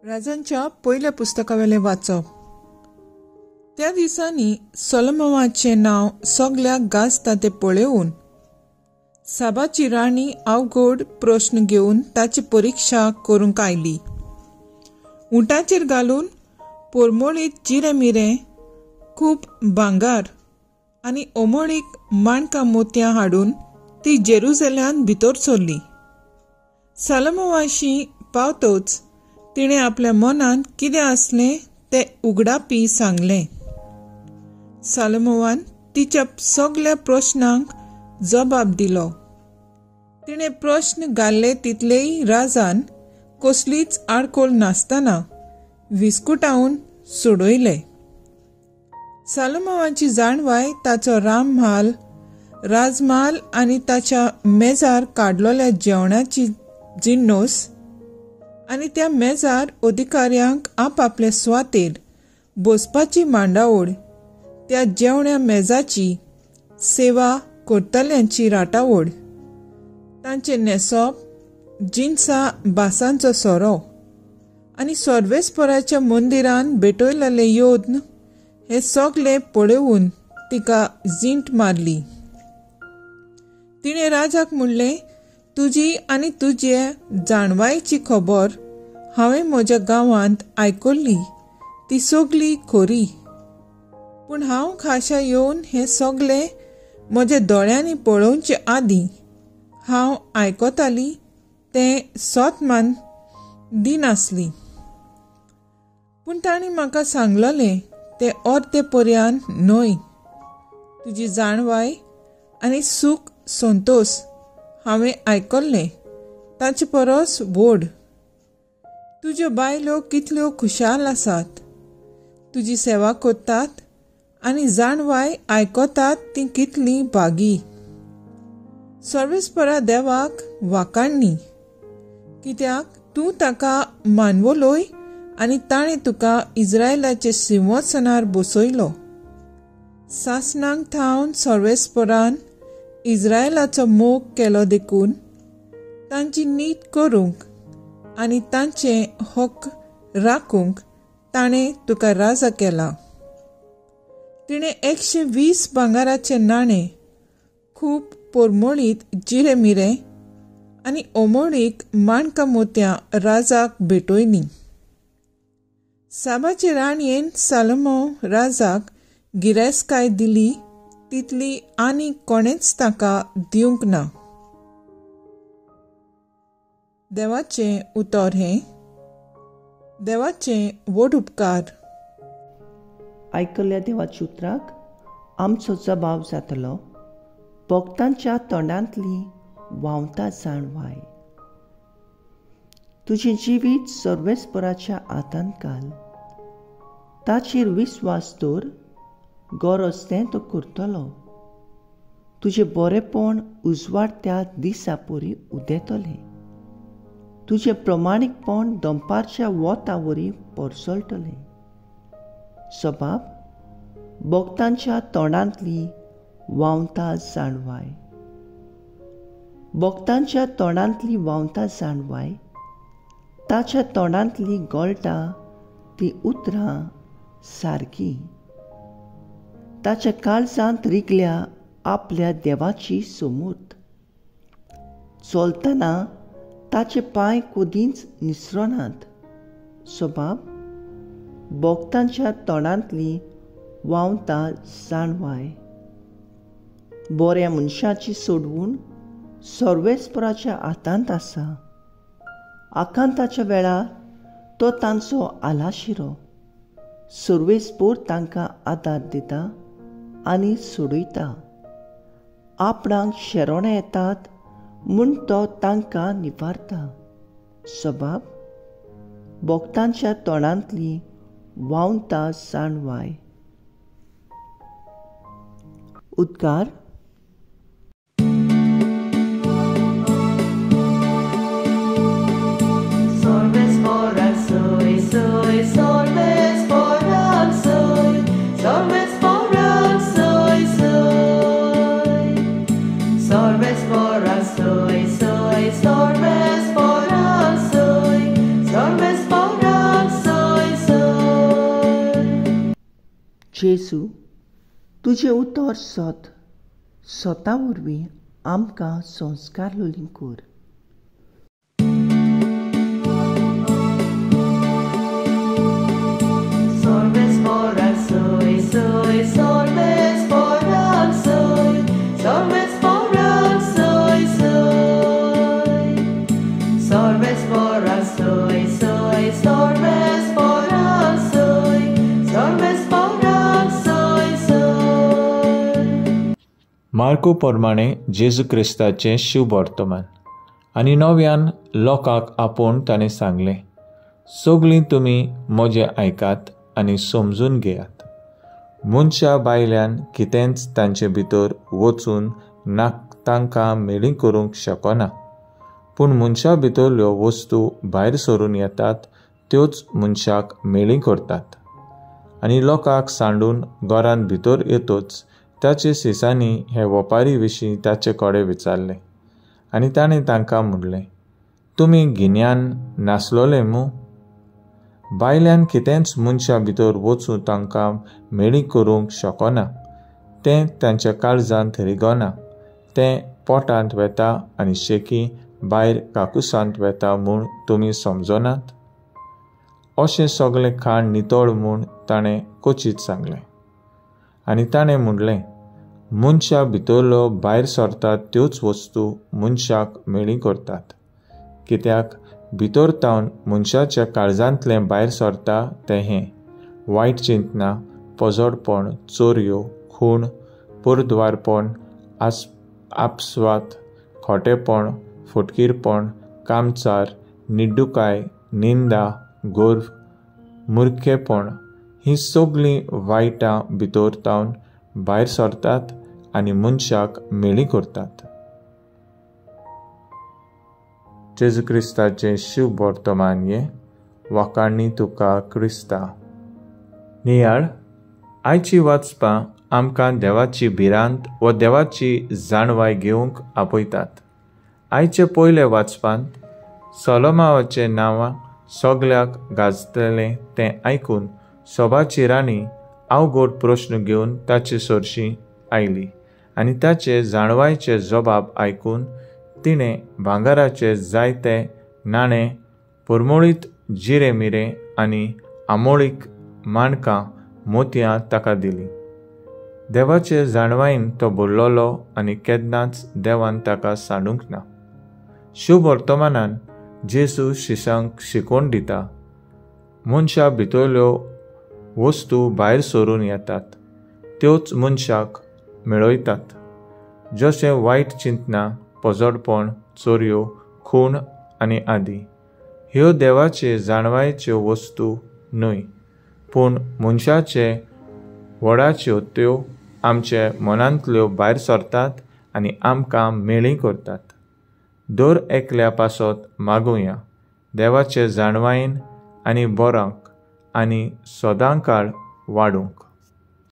राजांच्या पयल्या पुस्तकावेलें वाचप. त्या दिसांनी सोलोमनाचें नांव सगल्याक गाजता तें पळोवन साबाची राणी अवघड प्रश्न घेवन ताची परिक्षा करूंक आयली. उंटाचेर घालून पोरमोळीत जिरे मिरें, खूब भांगर आनी ओमोळीक माणकां मोतयां हाडून ती जेरुजल्यांत भितर सरली. सालोमोवाशी पावतोच तिणें आपल्या मनांत कितें आसलें तें उगडापी सांगलें. सालोमोवान तिच्या सगल्या प्रश्नांक जबाब दिलो. तिणें प्रश्न घाल्ले तितलेय राजान कसलीच आडखळ नासतना विस्कुटावन सोडयले. सालोमोवाची जाणवाय ताचो रामम्हाल, राजम्हाल आनी ताच्या मेजार काडलेल्या जेवणाची जिन्नोस आनी त्या मेजार अधिकाऱ्यांक आपापले सुवातेर बसपाची मांडावळ, त्या जेवण्या मेजाची सेवा करतल्यांची राटावळ, तांचे न्हेसप, जिन्सा बासांचो सोरो आनी सर्वेस्पराच्या मंदिरान भेटयलेले योद्न हे सगळे पळोवन तिका जिंट मारली. तिणें राजाक म्हणलें, तुजी आनी तुजे जाणवायची खबर हांवें म्हज्या गांवांत आयकल्ली, ती सगली खरी. पूण हांव खाशा येवन हें सगळें म्हज्या दोळ्यांनी पळोवचे आदीं हांव आयकताली तें सत मान दिनासली. पूण तांणी म्हाका सांगलेलें तें अर्दे पर्यान न्हय. तुजी जाणवाय आनी सूख संतोश हांवें आयकल्लें ताचे परस व्हड. तुज्यो बायलो कितल्यो खुशाल आसात, तुजी सेवा करतात आनी जाणवाय आयकतात ती कितली भागी. सर्वेस्परा देवाक वाकाणणी, कित्याक तूं ताका मानवलोय आनी ताणें तुका इस्रायलाचे सिंहासनार बसयलो. सासणांक थावन सर्वेस्परान इस्रायलाचो मोग केलो देखून तांची नीत करूंक आनी तांचे हक राखूंक ताणें तुका राजा केला. तिणें 120 भांगराचे नाणे, खूब पोरमोळीत जिरे मिरें आनी ओमोळीक माणकां मोतयां राजाक भेटयलीं. साबाचे राणयेन सालोमो राजाक गिरेस्तकाय दिली तितली आनी कोणेंच ताका दिवंक ना. देवाचें उतर हें. देवाचें व्हड उपकार. आयकल्ल्या देवाच्या उतराक आमचो जबाब जातलो. भक्तांच्या तोंडांतली व्हांवता जाणवाय. तुजें जिवीत सर्वेस्पराच्या हातांत घाल, ताचेर विस्वास दवर, गरज तें तो करतलो. तुजें बरेपण उजवाड त्या दिसा परी उदेतलें, तुजें प्रमाणीकपण दनपारच्या वोता वरी परसळटलें. सबाब भक्तांच्या तोंडांतली व्हांवता जाणवाय. भक्तांच्या तोंडांतली व्हांवता जाणवाय, ताच्या तोंडांतली गळटा ती उतरां सारकी. ताच्या काळजांत रिगल्या आपल्या देवाची सोमूर्त. चलतना ताचे पांय कदींच निसरनात. सबाब भक्तांच्या तोंडांतली व्हांवता जाणवाय. बऱ्या मनशाची सोडवून सर्वेस्पराच्या हातांत आसा. आकांताच्या वेळार तो तांचो आलाशिरो. सर्वेस्पोर तांकां आदार दिता आनी सोडयता. आपणाक शेरोणां येतात म्हूण तो तांकां निवारता. सबाब भक्तांच्या तोंडांतली व्हांवता जाणवाय. उद्गार. Soy, soy, soy, soy, soy, soy, soy, soy. जेजू, तुजें उतर सत, सता वरवीं आमकां संस्कार लोलीं कर. मार्को प्रमाणे जेजू क्रिस्ताचें शुभवर्तमान. आनी नव्यान लोकांक आपोवन ताणें सांगलें, सगळीं तुमी म्हजें आयकात आनी समजून घेयात. मनशा भायल्यान कितेंच तांचे भितर वचून ना तांकां मेळी करूंक शकना, पूण मनशा भितरल्यो वस्तू भायर सरून येतात त्योच मनशाक मेळी करतात. आनी लोकांक सांडून घरांत भितर येतोच ताचे सिसांनी हे वपारी विशीं ताचे कडेन विचारलें. आनी ताणें तांकां म्हणलें, तुमी गिन्यान नासलोले मू? भायल्यान कितेंच मनशा भितर वचूं तांकां मेळी करूंक शकना, तें तांच्या काळजांत रिगना, तें पोटांत वेता आनी शेकी भायर काकुसांत वेता म्हूण तुमी समजनात? अशें सगळें खाण नितळ म्हूण ताणें क्वचीत सांगलें. आनी ताणें म्हणलें, मनशा भितरलो भायर सरतात त्योच वस्तू मनशाक मेळी करतात. कित्याक भितर तावन मनशाच्या काळजांतलें भायर सरता तें हें: वायट चिंतना, पजोडपण, चोरयो, खूण, पुरद्वारपण, आपस्वात, खोटेपण, फटकीरपण, कामचार, निड्डुकाय, निंदा, गर्व, मुर्खेपण. ही सगळीं वायटां भितर तावन भायर सरतात आनी मनशाक मेळी करतात. जेजू क्रिस्ताचें शुभवर्तमान हें. वाखाणी तुका क्रिस्ता. नियाळ आयची वाचपां आमकां देवाची भिरांत व देवाची जाणवाय घेवंक आपयतात. आयचे पयले वाचपांत सोलोमावाचें नांव सगल्याक गाजतलें तें आयकून सोबाची राणी अवघड प्रश्न घेवन ताचे सरशी आयली आनी ताचे जाणवायचे जबाब आयकून तिणें भांगराचे जायते नाणे, परमळीत जिरे मिरे आनी आमोळीक माणकां मोतयां ताका दिलीं. देवाचे जाणवायेन तो भरलोलो आनी केन्नाच देवान ताका सांडूंक ना. शुभ वर्तमानान जेजू शिसांक शिकोवन दिता, मनशा भितरल्यो वस्तू भायर सरून येतात त्योच मनशाक मेळयतात, जशें वायट चिंतना, पजोडपण, चोरयो, खूण आनी आदी. ह्यो देवाचे जाणवायेच्यो वस्तू न्हय, पूण मनशाचे व्हडाच्यो त्यो आमचे मनांतल्यो भायर सरतात आनी आमकां मेळी करतात. दर एकल्या पासत मागुया देवाचे जाणवायेन आनी बरांक आनी सदांकाळ वाडूंक.